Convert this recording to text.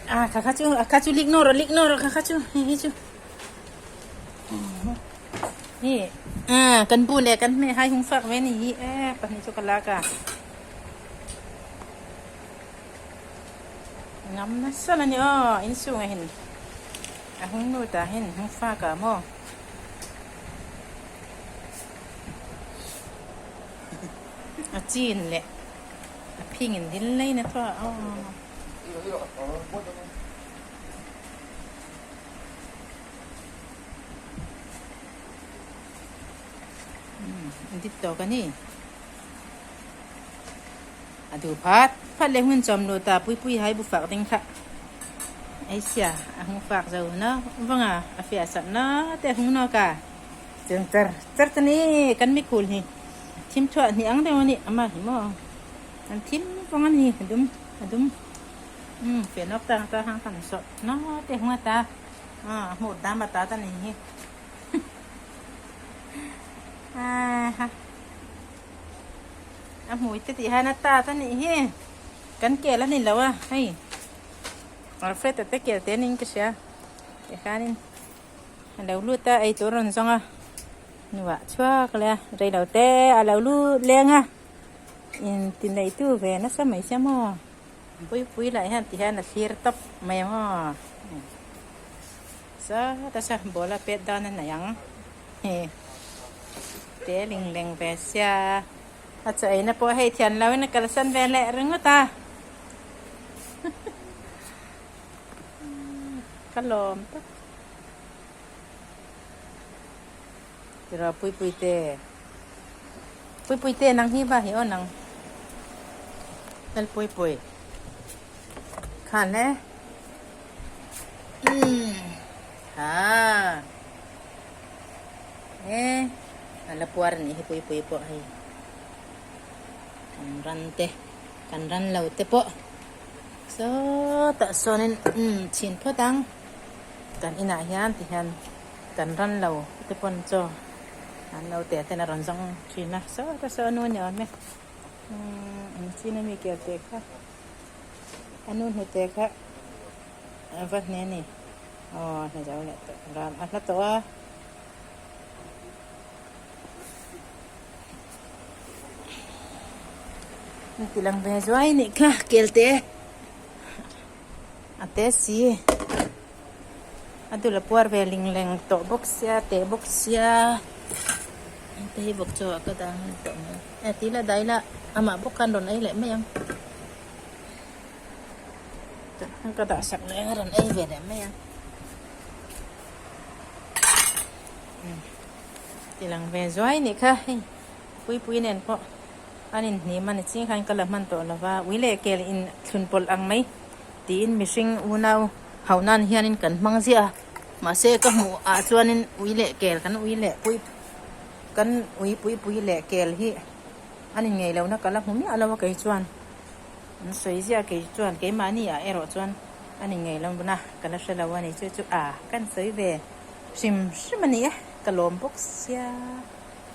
A kha kha chu a kha chu lik nawr rawh lik nawr rawh kha kha chu hei hi chu hi a kan bu leh kan hmeh hai hung fak ve ni hi e pahnih chu ka lak a ngam nasa la ni aw insung a hin a hung nu ta hin hung fak a maw. A chin leh a phing in dil lai na thaw a aw. An dip tawk a ni. A duh phat phat leh hmun chawm lut a pui pui hai bu fak ding kha ei sia a hung fak zo na vang a a fiah sak na te a hung nawk a. Cheng char char ta ni kan mikhul hi thim thuah hnih ang deuh a ni amah hi maw an thim vang a ni a dum a dum umm fiah nawk ta ta hang khan sawh na te hung a ta a hmuh dam a ta ta ni hi ha a hmui te tih hian a ta ta nih hi kan kel a ni lo a hei Alfred a te kel te niin ka hria tikhanin. A lo lut a ei tur a rawn zawng a nuah chhuak leh a rei lo te a lo lut leng a inti neitu ve nasa mai sia maw pui pui lah hian ti hian a thlir tawp mai ang aw zat a sa ball a pet dan a nei ang he te ling leng ve sia a chaw eina pawh hei thian lo in a kalsan ve leh ringawt a. Ka lawm tak. Tira pui pui te. Pui pui te nang hi va hi aw nang. Lal pui pui. Khan le. Um. Ha. E. Ala puar ni hi pui pui pawh hei. Kan ran te. Kan ran lo te pawh. Sawtah sawnin umm chhin phawt ang kan inah hian ti hian kan ran lo te pawn chaw an lo teh ten a rawn zawng thin a sawtah saw a nu ni awm e umm an chin ami kel teh kha a nu hnute kha a va hne a ni aw a hne zo leh tawh ram a hla tawh a. An ti lang ve zuai nih kha kelte a te si a dul a puar ve ling leng tawh bawk sia teh bawk sia hei te hi bawk chaw ah ka dah nge tawh mai e tih la dai la amah bawk khan rawn ei leh mai ang ka dah sak leh ang a rawn ei ve leh mai ang. Ti lang ve zuai nih kha hei pui pui nen pawh an inhnim a ni ching khan ka la hman tawh lo va ui leh kel in thlun pawlh ang mai tiin mihring unau hauh nan hianin kan hmang ziah a mahse ka hmuh ah chuanin ui leh kel kan ui leh pui kan ui pui pui leh kel hi an inngeih lohna ka la hmu miah lo a kei chuan an sawi ziah kei chuan keimahni ah erawh chuan an inngeih lohna ka la hre lo a ni chu chu a kan sawi ve. Hrim hrim a ni e, ka lawm bawk sia.